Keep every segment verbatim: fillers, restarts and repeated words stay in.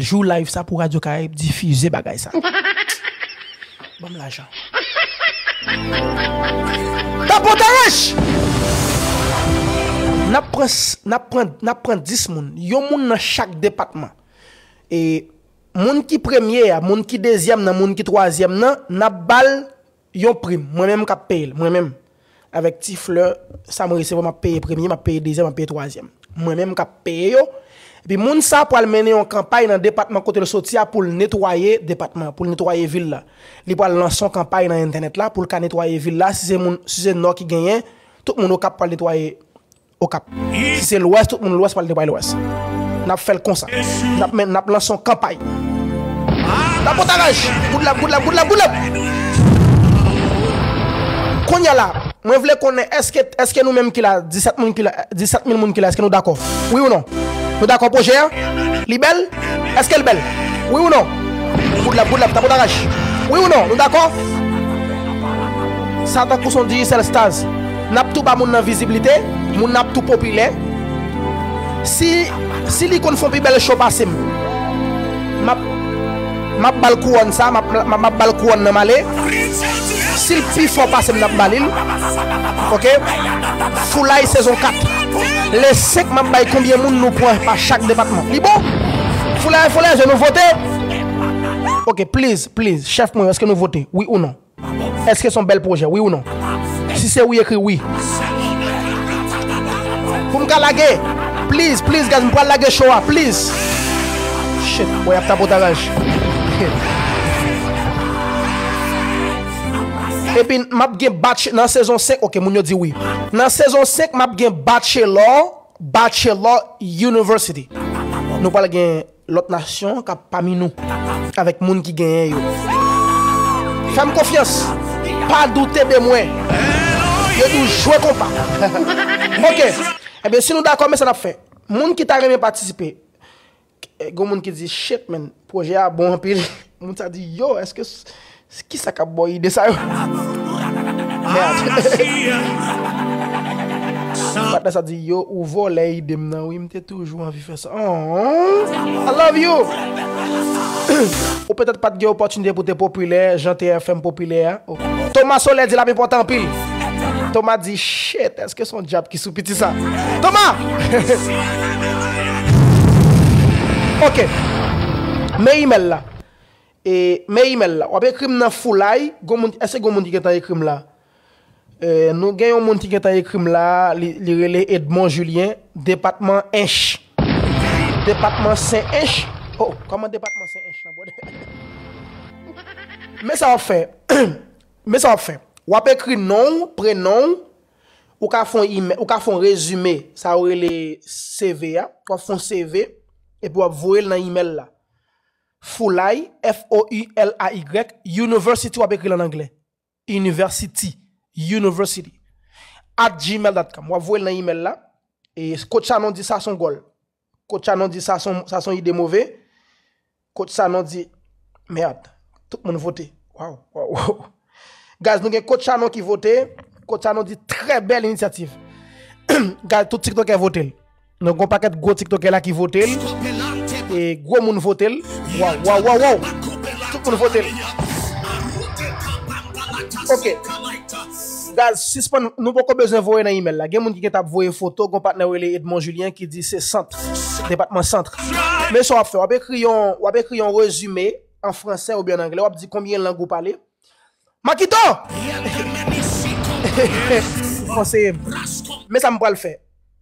Jou live sa pou Radyo Karayib difize bagay sa. Ban m lajan. Tapotaj! N ap pran, s- n ap pran, n ap pran dis moun. Yon moun nan chak depatman. E moun ki premye a, moun ki dezyèm nan, moun ki twazyèm nan, n ap ba l yon prim. Mwen menm k ap peye l. Mwen menm. Avèk ti flè, sa mwen resevwa, m ap peye premye, m ap peye dezyèm, m ap peye twazyèm. Mwen menm k ap peye yo. Epi moun sa pral mennen yon kanpay nan depatman kote l soti a pou l netwaye depatman, pou l netwaye vil la. Li pral lanse yon kanpay nan entènèt la pou l ka netwaye vil la. Si se moun, si se Nò ki genyen, tout moun Okap pral netwaye Okap. Si se Lwès, tout moun Lwès pral netwaye Lwès. N ap fè l konsa. N ap men, n ap lanse yon kanpay. Tapotaj! Good lap, good lap, good lap, good lap! Kounye a la, mwen vle konnen èske, èske nou menm ki la, disèt moun ki la, disèt mil moun ki la, èske nou dakò? Wi ou non? Nou dakò pwojè a? Li bèl? Èske l bèl? Wi ou non? Good lap, good lap, tapotaj! Wi ou non? Nou dakò? Sa tankou son Digicel Stars. N ap tou ba moun nan viziblite, moun nan ap tou popilè. Si, si li konn fè yon pi bèl show pase m, m ap, m ap ba l kouwòn sa, m ap, m ap, m ap ba l kouwòn nan m ale. Si l pi fò pase m, n ap ba li l. Oke? Foulay sezon kat. Le senk, m ap bay konbyen moun nou pran pa chak depatman. Li bon? Foulay, foulay, je nou vote? Oke, please, please, chèf mwen, èske nou vote? Wi ou non? Èske se yon bèl pwojè, wi ou non? Si se wi, ekri wi. Pou m ka lage. Please, please, guys, m pral lage show a, please. Shit, boy, ap tapotaj. Epi, m ap gen batch nan sezon senk, oke, moun yo di wi. Nan sezon senk, m ap gen bachelor, bachelor university. Nou pral gen lòt nasyon k ap pami nou, avèk moun ki genyen yo. Fè m konfyans, pa doute de mwen. Yo di w jwe konpa. Oke. Ebyen, si nou dakò, men sa n ap fè. Moun ki ta renmen patisipe, eh, gon moun ki di, shit, man, pwojè a bon anpil. Moun sa di, yo, èske s- Kisa k ap ba w ide sa yo? Mèd. Patnè sa di, yo, ou vòlè ide m nan, wi, m te toujou anvi fè sa. Oh, I love you. Ou petèt pa t gen opòtinite pou te popilè, jan T F M popilè a. Oh. Thomas Soler di l ap enpòtan anpil. Thomas di, shit, èske se yon dyab ki sou piti sa? Thomas! Oke. Men imèl la. E, men imèl la. W ap ekri m nan Foulay. Gon moun, èske gon moun ki gentan ekri m la? E, nou gen yon moun ki gentan ekri m la. Li, li rele Edmond Julien, depatman Ench. Depatman Sen Ench. Oh, kòman depatman Sen Ench nan bòdè? Men sa w ap fè. Men sa w ap fè. W ap ekri non w, prenon w. Ou ka fè yon imè-, ou ka fè yon rezime. Sa yo rele C V a. W ap fè yon C V. Epi w ap voye l nan imèl la. Foulay, F O U L A Y, University, w ap ekri l an anglè. University, University, at gmail dot com. W ap voye l nan imèl la. E Coach Sanon di sa se yon gòl. Coach Sanon di sa se yon, sa se yon ide move. Coach Sanon di, mèd, tout moun vote. Waw, waw, waw. Guys, nou gen Coach Sanon ki vote. Coach Sanon di, trè bèl inisyativ. Guys, tout TikTokè vote l. Nou gen yon pakèt gwo TikTokè la ki vote l. E gwo moun vote l. Waw, waw, waw, waw. Tout moun vote l. Oke. Guys, sispann, nou poko bezwen voye nan imèl la. Gen moun ki gentan ap voye foto, gon patnè rele Edmond Julien ki di se Sant, depatman Sant. Men sa w ap fè, w ap ekri yon, w ap ekri yon rezime an fransè oubyen an anglè, w ap di konbyen lang ou pale. Makito! Konseye m. Men sa m pral fè.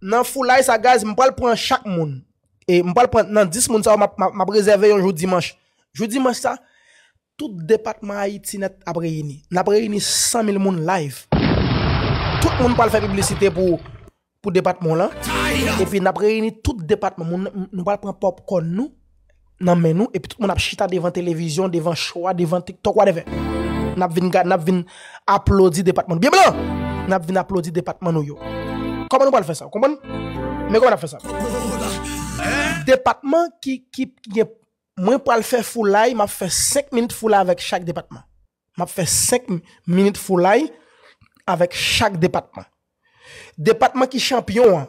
Nan Foulay sa, guys, m pral pran chak moun. E m pral pran nan dis moun sa yo, m ap, m ap, m ap rezève yon jou dimanch. Jou dimanch sa, tout depatman Ayiti nèt ap reyini. N ap reyini san mil moun live. Tout moun pral fè piblisite pou, pou depatman w lan. Epi n ap reyini tout depatman. Moun, nou pral pran popcorn nou nan men nou. Epi tout moun ap chita devan televizyon, devan cho a, devan TikTok, whatever. N ap vin gad, n ap vin aplodi depatman nou. Byen blan! N ap vin aplodi depatman nou yo. Kòman nou pral fè sa? Konprann? Men kòman n ap fè sa? Depatman ki, ki, ki gen Mwen pral fè Foulay, m ap fè senk minit Foulay avèk chak depatman. M ap fè senk minit Foulay avèk chak depatman. Depatman ki chanpyon an,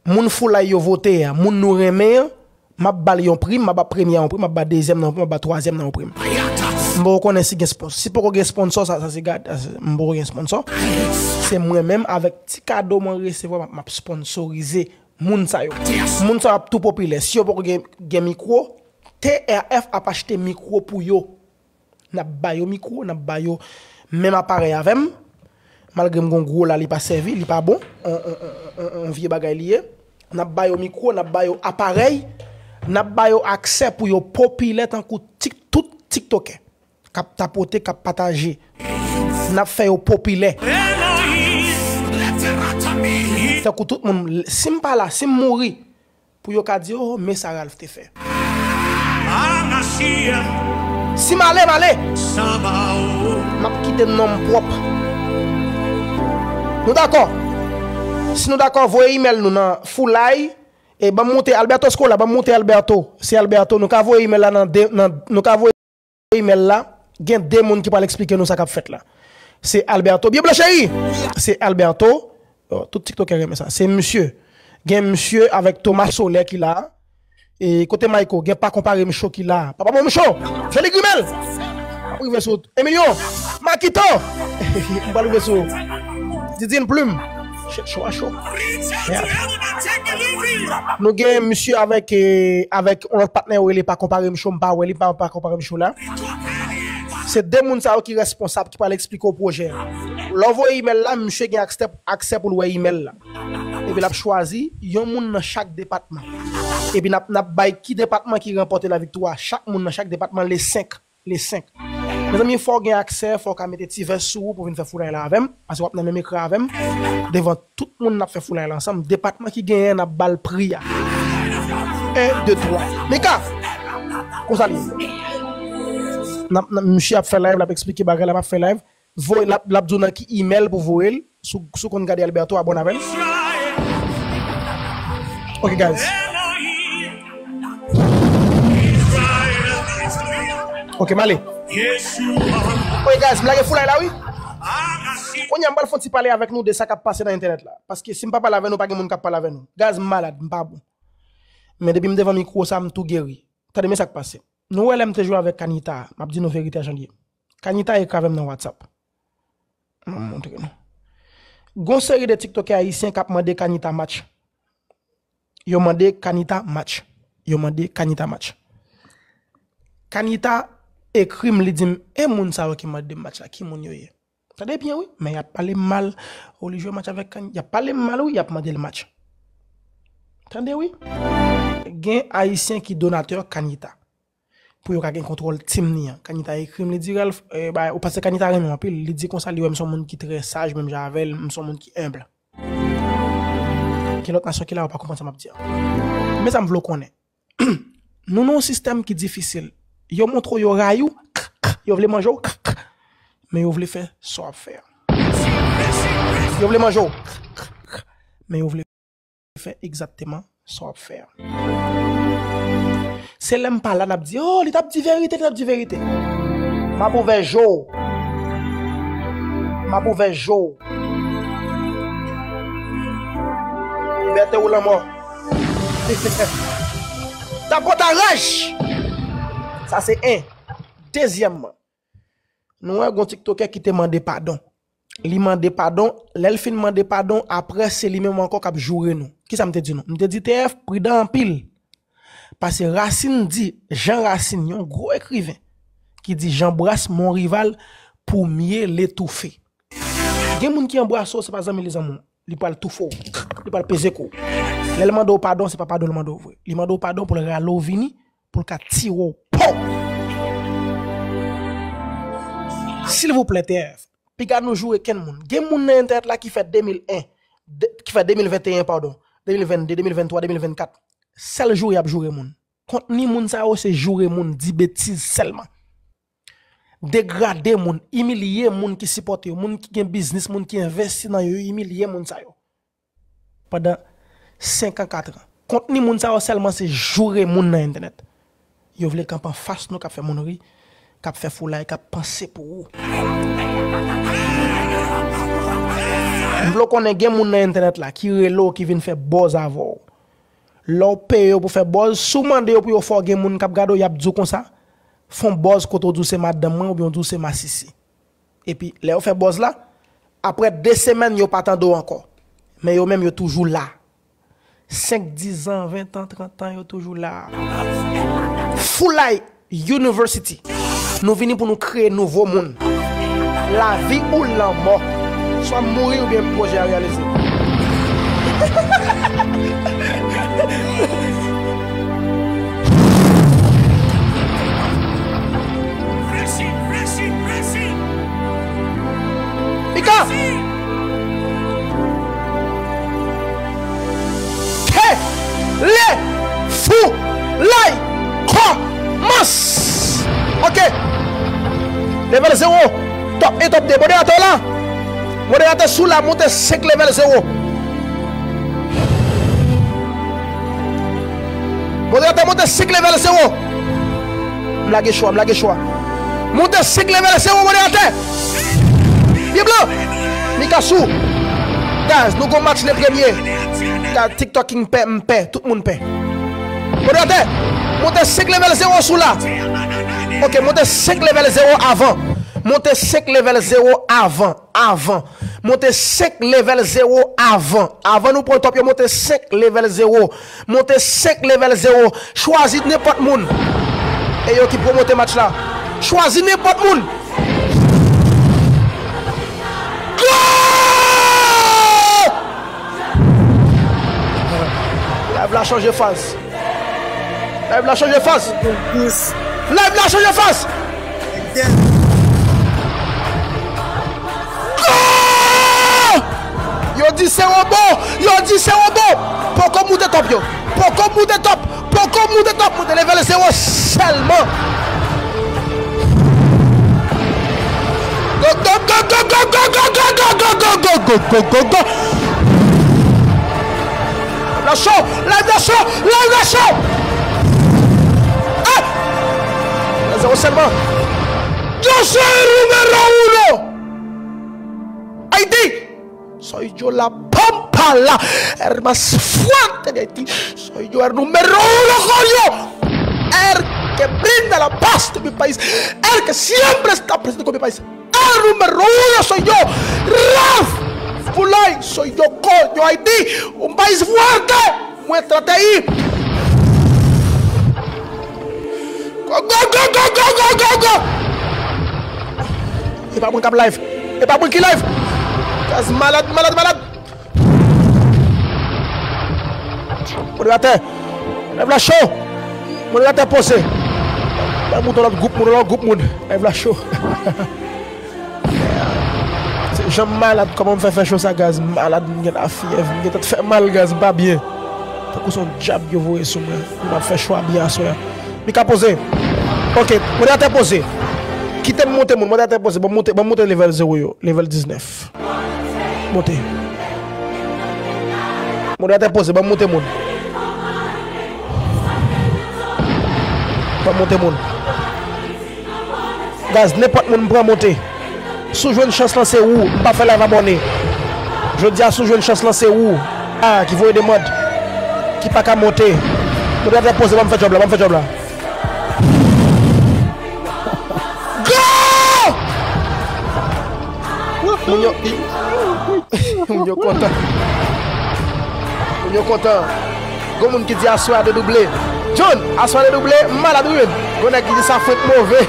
moun Foulay yo vote a, moun nou renmen an, M ap ba l yon pri, m ap ba premye a yon pri, m ap ba dezyèm nan yon pri, m ap ba twazyèm nan yon pri. M poko konnen si gen sponsò. Si poko gen sponsò, sa, sa se gad, sa se, m poko gen sponsò. Se mwen menm avèk ti kado mwen resevwa, m ap, m ap sponsorize moun sa yo. Moun sa yo ap tou popilè. Si yo poko gen, gen mikwo, T R F ap achte mikwo pou yo. N ap ba yo mikwo, n ap ba yo menm aparèy avè m. Malgre m gon gwo la, li pa sèvi, li pa bon. On, on, on, on, on vye bagay li ye. N ap ba yo mikwo, n ap ba yo aparèy, n ap ba yo aksè pou yo popilè tankou tik-, tout tiktokè k ap tapote, k ap pataje. N ap fè yo popilè. Tankou tout moun, si m pa la, si m mouri, pou yo ka di, oh, men sa Ralph te fè. Si m ale, m ale. M ap kite non m pwòp. Nou dakò? Si nou dakò, voye email nou nan Foulay. E ban m moute Alberto Scola, ban m moute Alberto. Se Alberto, nou ka voye email la nan de, nan, nou ka voye email la, gen de moun ki pral eksplike nou sa k ap fèt la. Se Alberto. Byen blan cheri! Se Alberto. Oh, tout tiktokè renmen sa. Se misye. Gen misye avèk Thomas Soler ki la. E kote Mayko? Gen pa konpare m cho ki la. Papa bon m cho! Feli Grimèl! M ap rive sou Emilio! Makito! M pral rive sou Didine Plume! Shit, cho a cho. Yeah. Nou gen misye avèk, eh, avèk yon lòt patnè yo rele pa konpare m cho, m pa wè li, pa, pa konpare m cho la. Se de moun sa yo ki responsab, ki pral eksplike w pwojè a. Lè w voye email la, misye gen aksè, aksè pou l wè email la. Epi l ap chwazi yon moun nan chak depatman. Epi n ap, n ap bay ki depatman ki ranpòte laviktwa. Chak moun nan chak depatman, le senk. Le senk. Mezanmi, fò w gen aksè, fò w ka mete ti vès sou ou pou vin fè foulay la avè m, paske w ap nan menm ekran avè m. Devan tout moun n ap fè foulay la ansanm. Depatman ki genyen, n ap ba l pri a. En, de, twa. Mika! Konsa li ye. N ap, n ap, misye ap fè live, l ap eksplike bagay la, m ap fè live. Voye, l ap, l ap di w nan ki email pou voye l. Si w, si w konn gade Alberto, abòne avè l. Ok, guys. Ok, m ale. Ok, guys, m lage foulay la, wi. Kounye a, m pral fè yon ti pale avèk nou de sa k ap pase nan entènèt la. Paske si m pa pale avè nou, pa gen moun k ap pale avè nou. Guys, m malad, m pa bon. Men depi m devan mikwo sa, m tou geri. Tande, men sa k pase. Nou wè lè m te jwe avèk Kanita, m ap di nou verite a jan l ye. Kanita ekri avè m nan WhatsApp. M ap montre nou. Gon seri de tiktokè ayisyen k ap mande Kanita match. Yo mande Kanita match. Yo mande Kanita match. Kanita ekri m, li di m, e moun sa yo ki mande m match la, ki moun yo ye? Tande byen, wi. Men y ap pale m mal. Ou li jwe match avèk Kanita. Y ap pale m mal, wi, y ap mande l match. Tande, wi. Gen ayisyen ki donatè Kanita. Pou yo ka gen kontwòl team ni an. Kanita ekri m, li di, Ralph, eh, ba, ou paske Kanita renmen m anpil. Li di konsa, li wè m se yon moun ki trè saj, menm jan avè l, m se yon moun ki enb. Gen lòt nasyon ki la, yo pa konprann sa m ap di a. Men sa m vle w konnen. Nou nan yon sistèm ki difisil. Yo montre w yo rayi w, yo vle manje w, men yo vle fè sa w ap fè a. Yo vle manje w, men yo vle fè egzakteman sa w ap fè a. Se lè m pa la, n ap di, oh, li t ap di verite, li t ap di verite. M ap ouvè je w. M ap ouvè je w. Libète ou lanmò. Tapotaraj! Sa se en. Dezyèmman, nou wè gon tiktokè ki te mande padon. Li mande padon, lè l fin mande padon, aprè se li menm ankò k ap joure nou. Kisa m te di nou? M te di T F, pridan anpil. Paske Rasin di, Jean Racine, yon gwo ekriven, ki di, j'embrasse mon rival pour mieux l'étouffer. Gen moun ki anbrase w, se pa zanmi li zanmi w. Li pral toufe w. Li pral peze kou w. Lè l mande w padon, se pa padon l mande w vre. Li mande w padon pou l rale w vini, pou l ka tire w. Po! Silvouplè, T F, piga nou joure kenn moun. Gen moun nan entènèt la ki fè de mil en, de, ki fè de mil venteyen, padon, de mil vennde, de mil venntwa, de mil vennkat. Sèl joure y ap joure moun. Kontni moun sa yo se joure moun, di betiz sèlman. Degrade moun, imilye moun ki sipòte yo, moun ki gen biznis, moun ki envesti nan yo, yo imilye moun sa yo. Pandan senk an, kat an. Kontni moun sa yo sèlman se joure moun nan entènèt. Yo vle kanpe anfas nou k ap fè moun ri, k ap fè foulay, k ap panse pou ou. M vle w konnen gen moun nan entènèt la ki rele w, ki vin fè buzz avè w. Lè w peye yo pou fè buzz, si w mande yo pou yo fè w gen moun k ap gade w, y ap di w konsa, fè yon buzz kote w di w se madanm mwen oubyen w di w se masisi. Epi, lè yo fè buzz la, apre de semèn, yo pa tande w ankò. Men yo menm, yo toujou la. Senk, dizan, ventan, trantan, yo toujou la. Foulay University. Nou vini pou nou kreye nouvo moun. Lavi ou lanmò. Swa m mouri oubyen pwojè a reyalize. Mika! Ke le foulay kòmans! Ok. Level zewo. Top un, top deux. Moderatè w la. Moderatè si w la, monte senk level zewo. Moderatè monte senk level zewo. M lage cho a, m lage cho a. Monte senk level zewo, modératè. Pye blan. Mika sou. Guys, nou gon match le premye. Guys, TikTok king pè, m pè. Tout moun pè. Modératè, monte senk level zewo sou la. Ok, monte senk level zewo avan. Monte senk level zewo avan. Avan. Monte senk level zewo avan. Avan nou pran top yo, monte senk level zewo. Monte senk level zewo. Chwazi nenpòt moun. E yo ki pwomote match la. Chwazi nenpòt moun. Gòl! Live la chanje faz. Live la chanje faz. Live la chanje faz. Gòl! Yo di se wobo! Yo di se wobo! Poko moute top yo! Poko moute top! Poko moute top! Moute level zewo sèlman! Go, go, go! Live la cho! Live la cho! Live la cho! Ah! Zewo sèlman! Yo soy número uno! Haití! Soy yo la pampa, la más fuerte de Haití. Soy yo el número uno, coño. El que brinda la paz de mi país. El que siempre está presente con mi país. El número uno soy yo. Ralph Fulay, soy yo, coño, Haití. Un país fuerte. Muéstrate ahí. Go, go, go! E pa mwen k ap live. E pa mwen ki live. Gaz malad, malad, malad. Modératè. Live la cho. Modératè poze. Mwen moute lòt gwoup moun, lòt gwoup moun. Live la cho. Se jan m malad, kòman m fè fè cho sa, gaz? M malad, m gen lafyèv, m gentan fè mal, gaz, m pa byen. Tankou se yon dyab yo voye sou mwen. M ap fè cho a byen aswè a. Mika poze. Ok, modératè poze. Kite m monte moun, modératè poze. Ban m monte, ban m monte level zewo yo, level diznèf. Monte. Modératè poze, ban m monte moun. Ban m monte moun. Gaz, nenpòt moun m pran monte. Si w jwenn chans lan se ou, m pa fè live abòne. Jodi a si w jwenn chans lan se ou. A, ki voye demann. Ki pa ka monte. Modératè poze, ban m fè djòb la, ban m fè djòb la. Go! Moun yo, moun yo kontan. Moun yo kontan. Gon moun ki di aswè a dedouble. John, aswè a dedouble, m malad wi menm. Gon nèg ki di sa fwenk move.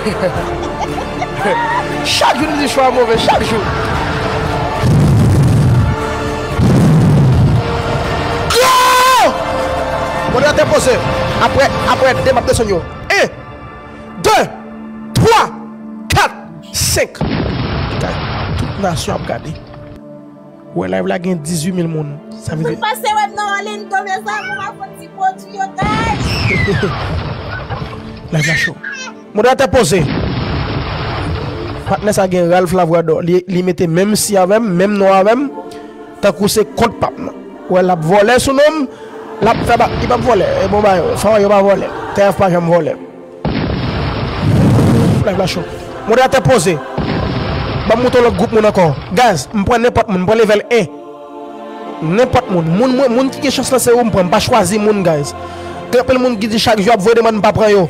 Chak jou nou di cho a move, chak jou. Go! Modératè poze. Apre, apre de m ap desann yo. En, de, twa, kat, senk. Tout nasyon ap gade. Wè live la gen dizuit mil moun. Sa vle di. Pase wè m nan Orlando, mezanmi, m ap fè ti pwodui yo, guys. Live la cho. Modératè poze. Patnè sa gen Ralph Lavrador. Li, li mete menm si avè m, menm non avè m. Tankou se kont pap mwen. Wè l ap vòlè sou non m. L ap fè ba, li p ap vòlè. E bon ba yo. Fò yo pa vòlè. T F pa janm vòlè. Live la cho. Modératè poze. Ban m montre yon lòt gwoup moun ankò. Gaz, m pran nenpòt moun, m pran level en. Nenpòt moun. Moun, moun, moun ki gen chans lan se ou m pran. M pa chwazi moun, guys. Gen anpil moun ki di chak jou y ap voye demann, m pa pran yo.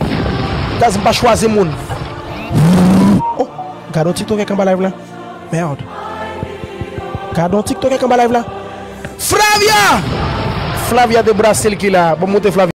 Guys, m pa chwazi moun. Oh, gade yon TikTok anba live la. Merde. Gade yon TikTok anba live la. Flavia! Flavia de Brasil ki la. Bon, monte Flavia.